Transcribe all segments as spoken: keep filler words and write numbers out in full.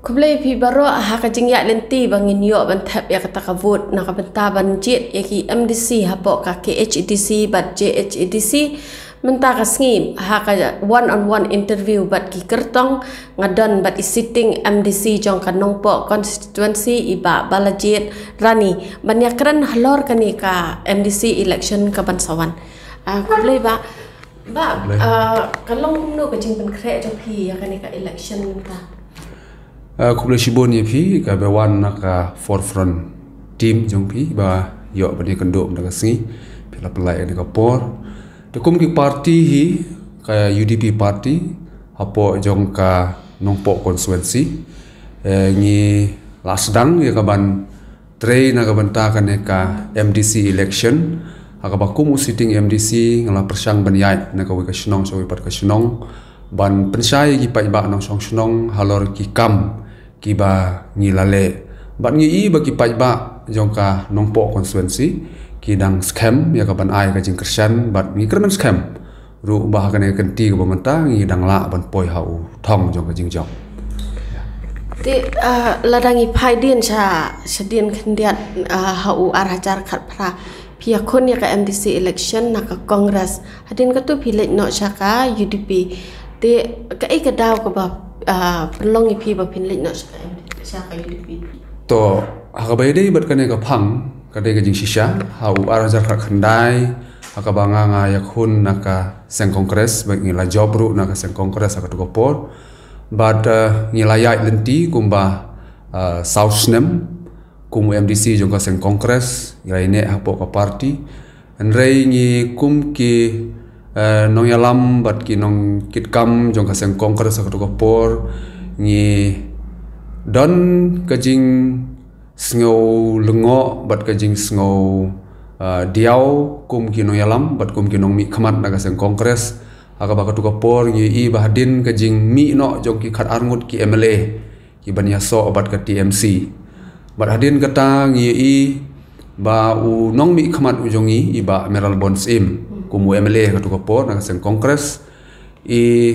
Khublei phi baroh ha ka jingïaid lynti ba ngin ïoh ban thep ïa kata ka vote na ka bynta ban jied ïa ki M D C hapoh ka K H A D C bad J H A D C. Mynta ka sngi ha ka one on one interview bad ki kyrtong, nga don bad i sitting M D C jong ka Nongpoh constituency, i Bah Balajied Rani, ban ïakren halor kane ka M D C election ka ban sa wan. Ah, khublei Bah. Bah, ah, ka long kumno ka jingpynkhreh jong phi ïa kane ka election mynta? Ah, khublei shibun ïa phi, ka ba wan na ka forefront team jong phi ba ïoh ban ïakynduh mynta ka sngi. Phi la pynlait ïa kane ka por. Te kum ki party hi, ka U D P party hapoh jong ka Nongpoh constituency, eh, ngi la sdang ïa ka ban trei na ka bynta kane ka M D C election. Ha kaba kum u sitting M D C nga la pyrshang ban ïaid na kawei ka shnong sha kawei pat ka shnong ban pynshai ïa ki paidbah nongshong shnong halor ki kam kiba ngi la leh. Bad ngi i ba ki paidbah jong ka Nongpoh constituency ki dang skhem ïa ka ban ai ka jingkyrshan, bad ngi kyrmen skhem ruh ba ha kane ka kynti kaba mynta ngi dang lah ban poi ha u thong jong ka jingjop. Te, ah, lada ngi phai dien sha, sha dien khyndiat, ah, ha u ar hajar khatphra, phi ïakhun ïa ka M D C election na ka Congress. Hadien katu phi leit noh sha ka U D P. Te kaei ka daw kaba, ah, pynlong ïa phi ba phin leit noh sha ka M D C, sha ka U D P? To, ha kaba ïadei bad kane ka phang, ka dei ka jingshisha ha u ar hajar khatkhyndai, ha kaba nga, nga ïakhun na ka seng Congress, bad ngi la jop ruh na ka seng Congress ha katu ka por. Bad, eh, ngi la ïaid lynti kumba, eh, saw snem kum u M D C jong ka seng Congress, ngi la ïaineh hapoh ka party. Hynrei ngi kum ki, eh, nongïalam bad ki nongkitkam jong ka seng Congress ha katu ka por, ngi don ka jing sngew lyngngoh bad ka jingsngew, ah, diaw kum ki nongïalam bad kum ki nongmihkhmat na ka seng Congress. Ha kaba katu ka por ngi i ba hadien ka jingmih noh jong ki khatar ngut ki M L A ki ban ïasoh bad ka T M C. Bad hadien kata ngi i ba u nongmihkhmat u jong ngi, i Bah Mayralborn Syiem, kum u M L A katu ka por na ka seng Congress, i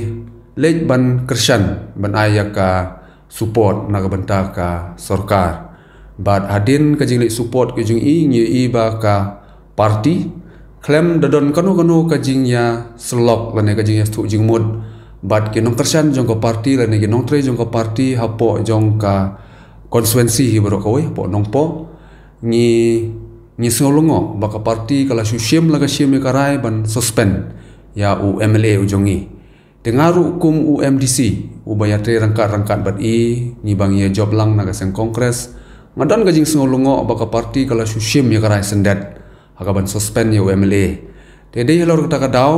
leit ban kyrshan ban ai ïa ka support na ka bynta ka sorkar. Bad hadien ka jingleit support ka jong i, ngi i ba ka party khlem da don kano kano ka jingïasyllok lane ka jingïathuh jingmut bad ki nongkyrshan jong ka party lane ki nongtrei jong ka party hapoh jong ka constituency hi baroh kawei, hapoh Nongpoh, ngi, ngi sngew lyngngoh ba ka party ka la shu shim la ka shim ïa ka rai ban suspend ïa u M L A u jong ngi. Te nga ruh kum u M D C uba ïatrei ryngkat ryngkat bad i, ngi ba ngi ïa jop lang na ka seng Congress, nga don ka jingsngew lyngngoh ba ka party ka la shu shim ïa ka rai syndet ha ka ban suspend ïa u M L A. Te dei halor kata ka daw,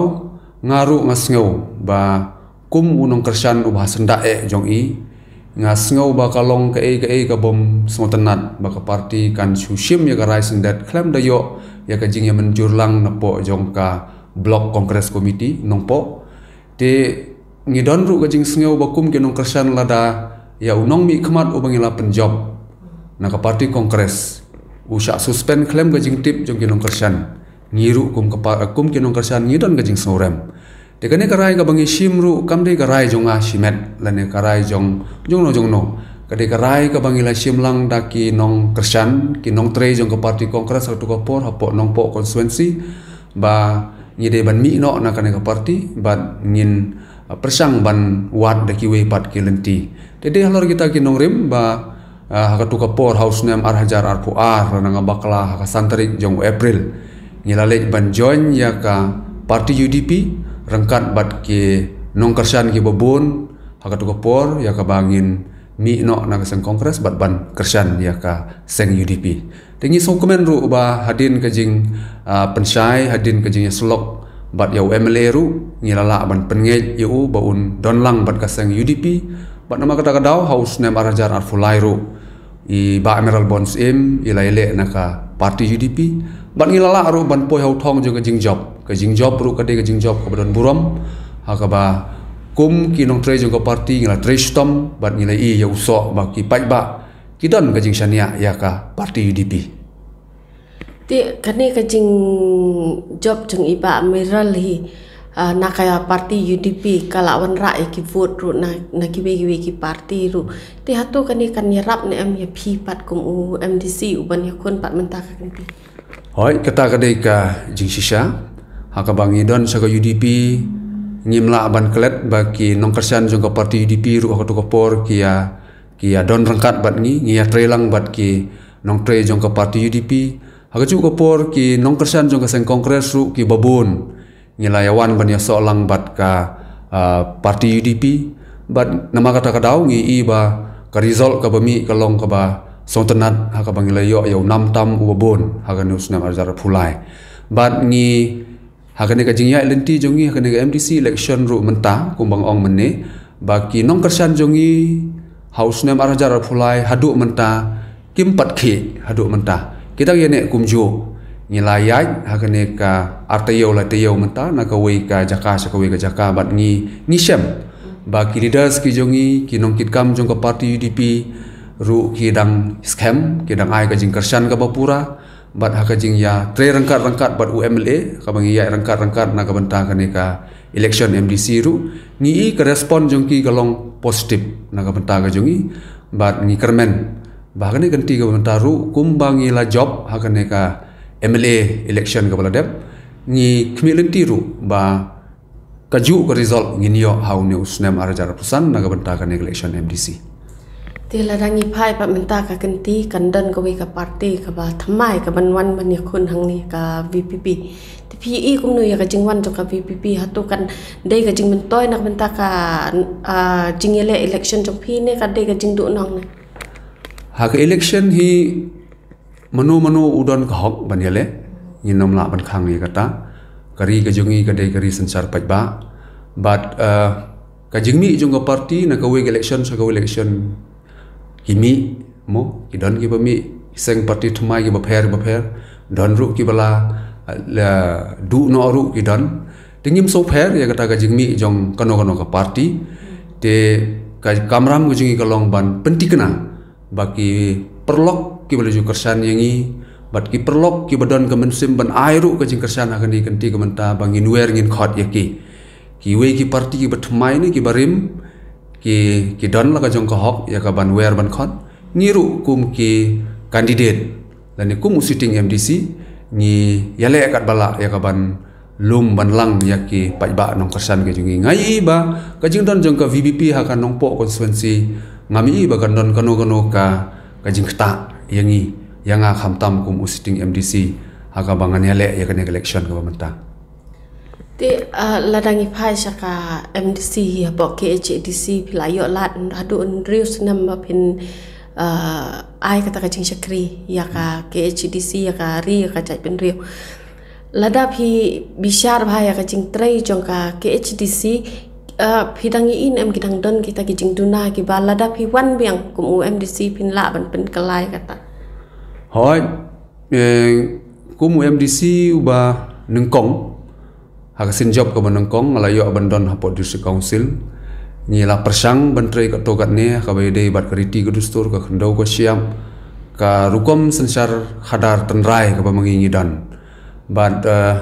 nga ruh nga sngew ba kum u nongkyrshan uba ha syndah eh jong i, nga sngew ba ka long kaei kaei ka bym sngewtynnat ba ka party kan shu shim ïa ka rai syndet khlem da ïoh ïa ka jingïamynjur lang napoh jong ka Block Congress Committee Nongpoh. Te ngi don ruh ka jingsngew ba kum ki nongkyrshan lada ïa u nongmihkhmat uba ngi la pynjop na ka party Congress u shah suspend khlem ka jingtip jong ki nongkyrshan, ngi ruh kum ka pa-, kum ki nongkyrshan ngi don ka jingsngewrem. Te kane ka rai kaba ngi shim ruh kam dei ka rai jong nga shimet lane ka rai jong jongno jongno. Ka dei ka rai kaba ngi la shim lang da ki nongkyrshan, ki nongtrei jong ka party Congress ha katu ka por hapoh Nongpoh constituency, ba ngi dei ban mih noh na kane ka party bad ngin, ah, pyrshang ban wad da kiwei pat ki lynti. Te dei halor kita ki nongrim ba, ah, ha katu ka por ha u snem ar hajar arphew ar, lada nga bakla ha ka san tarik jong u April, ngi la leit ban join ïa ka party U D P ryngkat bad ki nongkyrshan kiba bun ha katu ka por, ïa kaba ngin mih noh na ka seng Congress bad ban kyrshan ïa ka seng U D P. Te ngi sngewkmen ruh ba hadien ka jing, ah, pynshai, hadien ka jingïasyllok bad ïa u M L A ruh, ngi la lah ban pynngeit ïa u ba un don lang bad ka seng U D P. Bad namar kata ka daw ha u snem ar hajar arphew lai ruh, i Bah Mayralborn Syiem i la ïaleh na ka party U D P. Bad ngi la lah ruh ban poi ha u thong jong ka jingjop. Ka jingjop ruh ka dei ka jingjop kaba don burom, ha kaba kum ki nongtrei jong ka party ngi la trei shitom bad ngi la ïohi ïa u soh ba ki paidbah ki don ka jingshaniah ïa ka party U D P. Te kane ka jingjop jong i Bah Mayral hi, Ah, na ka party U D P ka la wanrah ïa ki vote ruh na, na kiwei kiwei ki party ruh. Te hato kane kan ïarap ne em ïa phi pat kum u M D C u ban ïakhun pat mynta ka kynti? Hooid, kata ka dei ka jingshisha. Ha kaba ngi don sha ka U D P, ngim lah ban klet ba ki nongkyrshan jong ka party U D P ruh ha kato ka por ki ïa, ki ïa don ryngkat bad ngi, ngi ïa trei lang bad ki nongtrei jong ka party U D P. Ha kajuh ka por ki nongkyrshan jong ka seng Congress ruh kiba bun ngi la ïa wan ban ïasoh lang bad ka, ah, party U D P. Bad namar kata ka daw ngi i ba ka result kaba mih ka long kaba sngewtynnat ha kaba ngi la ïoh ïa u nam tam uba bun ha kane u snem ar hajar arphew lai. Bad ngi ha kane ka jingïaid lynti jong ngi ha kane ka M D C election ruh mynta kumba nga ong mynne ba ki nongkyrshan jong ngi ha u snem ar hajar arphew lai haduh mynta kim pat khih haduh mynta. Ki dang ïa neh kumjuh. Ngi la ïaid ha kane ka ar taïew lai taïew mynta na kawei ka jaka sha kawei ka jaka bad ngi, ngi shem ba ki leaders ki jong ngi, ki nongkitkam jong ka party U D P ruh ki dang skhem, ki dang ai ka jingkyrshan kaba pura bad ha ka jingïatrei ryngkat ryngkat bad u M L A kaba ngi ïaid ryngkat ryngkat na ka bynta kane ka election M D C ruh, ngi i ka respond jong ki ka long positive na ka bynta ka jong ngi. Bad ngi kyrmen ba ha kane ka kynti kaba mynta ruh kumba ngi la jop ha kane ka M L A election kaba la dep, ngi khmih lynti ruh ba kajuh ka result ngin ïoh ha une u snem ar hajar arphew san na ka bynta kane ka election M D C. Te lada ngi phai pat mynta ka kynti kan don kawei ka party kaba thymmai kaban wan ban ïakhun hangne, ka V P P. Te phi i kumno ïa ka jingwan jong ka V P P, hato kan dei ka jingmyntoi na ka bynta ka, ah, jingïaleh election jong phi ne ka dei ka jingduhnong ne? Ha ka election hi mano mano u don ka hok ban ïaleh, ngin ym lah ban khang ïa kata. Ka ri ka jong ngi ka dei ka ri synshar paidbah. Bad, eh, ka jingmih jong ka party na kawei ka election sha kawei election ki mih, mo, ki don kiba mih, ki seng party thymmai kiba pher kiba pher, don ruh kiba la, la duh noh ruh ki don. Te ngim sngewpher ïa kata ka jingmih jong kano kano ka party. Te ka kamram ka jong ngi ka long ban pynthikna ba ki paralok kiba la ju kyrshan ïa ngi bad ki paralok kiba don ka mynsiem ban ai ruh ka jingkyrshan ha kane ka kynti ka mynta ba ngin wer ngin khot ïa ki. Kiwei ki party kiba thymmai ne kiba rim ki, ki don la ka jong ka hok ïa ka ban wer ban khot. Ngi ruh kum ki candidate lane kum u sitting M D C ngi ïaleh katba lah ïa ka ban lum ban lang ïa ki paidbah nongkyrshan ka jong ngi. Nga i ba ka jingdon jong ka V P P ha ka Nongpoh constituency, ngam i ba kan don kano kano ka, ka jingktah ïa ngi, ïa nga khamtam kum u sitting M D C ha kaba ngan ïaleh ïa kane ka election kaba mynta. Te, ah, lada ngi phai sha ka M D C hapoh K H A D C phi la ïoh lad haduh hynriew snem ba phin, ah, ai kata ka jingshakri ïa ka K H A D C, ïa ka ri, ïa ka jaitbynriew. Lada phi bishar bha ïa ka jingtrei jong ka K H A D C, ah, phi dang i ne em ki dang don kita ki jingduna kiba lada phi wan biang kum u M D C phin lah ban pynkylla ïa kata? Hooid, eh, kum u M D C uba nyngkong ha ka sien jop kaba nyngkong nga la ïoh ban don hapoh District Council. Ngi la pyrshang ban trei katto katne ha kaba ïadei bad ka riti ka dustur, ka khyndew ka shyiap, ka rukom synshar khadar tynrai kaba ma ngi ngi don. Bad, eh,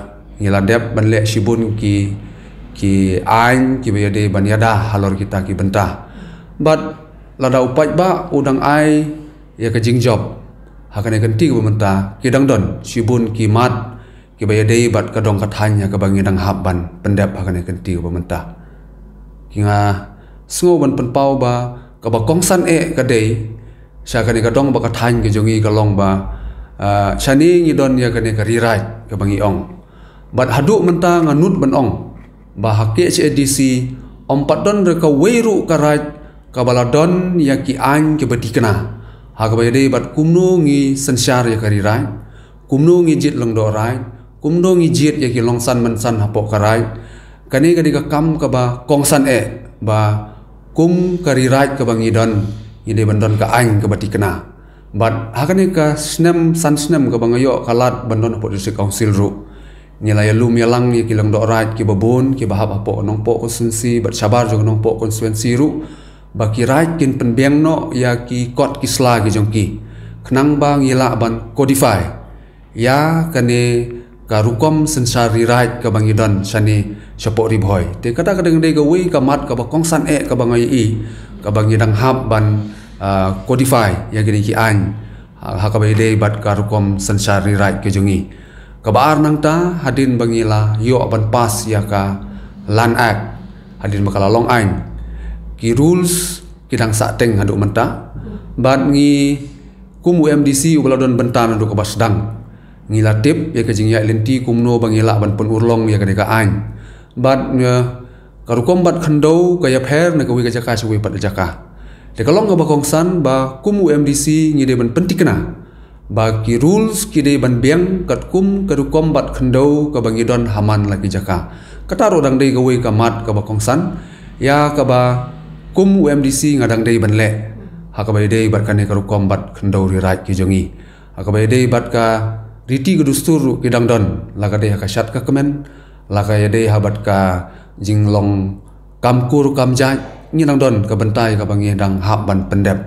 ngi la dep ban leh shibun ki, ki aiñ kiba ïadei ban ïada halor kita ki bynta. Bad lada u paidbah u dang ai ïa ka jingjop ha kane ka kynti kaba mynta, ki dang don shibun ki mat kiba ïadei bad ka dong ka thaiñ ha kaba ngi dang hap ban pyndep ha kane ka kynti kaba mynta. Ki, nga sngew ban pynpaw ba kaba kongsan eh ka dei sha kane ka dong bad ka thaiñ ka jong ngi ka long ba, ah, shane ngi don ïa kane ka Ri Raid kaba ngi ong. Bad haduh mynta nga nud ban ong ba ha K H A D C ym pat don re kawei ruh ka raid kaba la don ïa ki aiñ kiba thikna ha kaba ïadei bad kumno ngi synshar ïa ka Ri Raid, kumno ngi jied lyngdoh raid, kumno ngi jied ïa ki longsan mansan hapoh ka raid. Kane ka dei ka kam kaba kongsan eh ba kum ka Ri Raid kaba ngi don, ngi dei ban don ka aiñ kaba thikna. Bad ha kane ka snem san snem kaba nga ïoh ka lad ban don hapoh District Council ruh, ngi la ïalum ïalang ïa ki lyngdoh raid kiba bun kiba hap hapoh Nongpoh constituency bad shabar jong Nongpoh constituency ruh, ba ki raid kin pynbiang noh ïa ki kot ki sla ki jong ki, khnang ba ngi lah ban codify ïa kane ka rukom synshar Ri Raid kaba ngi don shane shapoh Ri Bhoi. Te kata ka dang dei kawei ka mat kaba kongsan eh kaba nga ïohi, kaba ngi dang hap ban, ah, codify ïa kine ki aiñ ha, ha kaba ïadei bad ka rukom synshar ri raid ka jong ngi. Kaba ar nangta, hadien ba ngi la ïoh ban pass ïa ka Land Act, hadien ba ka la long aiñ, ki rules ki dang sahteng haduh mynta. Bad ngi kum u M D C uba la don bynta naduh kaba sdang, ngi la tip ïa ka jingïaid lynti kumno ba ngi lah ban pynurlong ïa kane ka aiñ. Bad nga, ka rukom bat khyndew ka ïapher na kawei ka jaka sha kawei pat ka jaka. Te ka long kaba kongsan ba kum u M D C ngi dei ban pyntikna ba ki rules ki dei ban biang katkum ka rukom bat khyndew kaba ngi don ha man la ki jaka. Kata ruh dang dei kawei ka mat kaba kongsan ïa kaba kum u M D C nga dang dei ban leh ha kaba ïadei bad kane ka rukom bat khyndew ri raid ki jong ngi. Ha kaba ïadei bad ka riti ka dustur ruh ki dang don, la ka dei ha ka shad ka kmen, la ka ïadei ha bad ka jinglong kam kur kam jait, ngi dang don ka bynta ïa kaba ngi dang hap ban pyndep.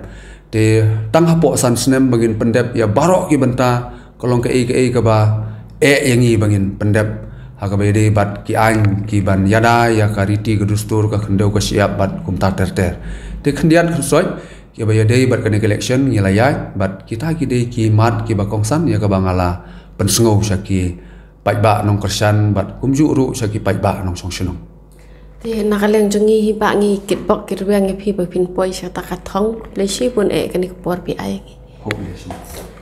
Te tang hapoh san snem ba ngin pyndep ïa baroh ki bynta, ka long kaei kaei kaba eh ïa ngi ba ngin pyndep ha kaba ïadei bad ki aiñ ki ban ïada ïa ka riti ka dustur, ka khyndew ka shyiap bad kumta ter ter. Te khyndiat khynsoit, kiba ïadei bad kane ka election ngi la ïaid, bad kita ki dei ki mat kiba kongsan ïa kaba nga la pynsngew sha ki paidbah nongkyrshan bad kumjuh ruh sha ki paidbah nongshong shnong. Te na ka liang jong ngi hi bah ngi kitbok kitrwiang ïa phi ba phin poi sha kata ka thong. Khublei shibun eh kane ka por phi ai ïa ngi. Khublei shibun.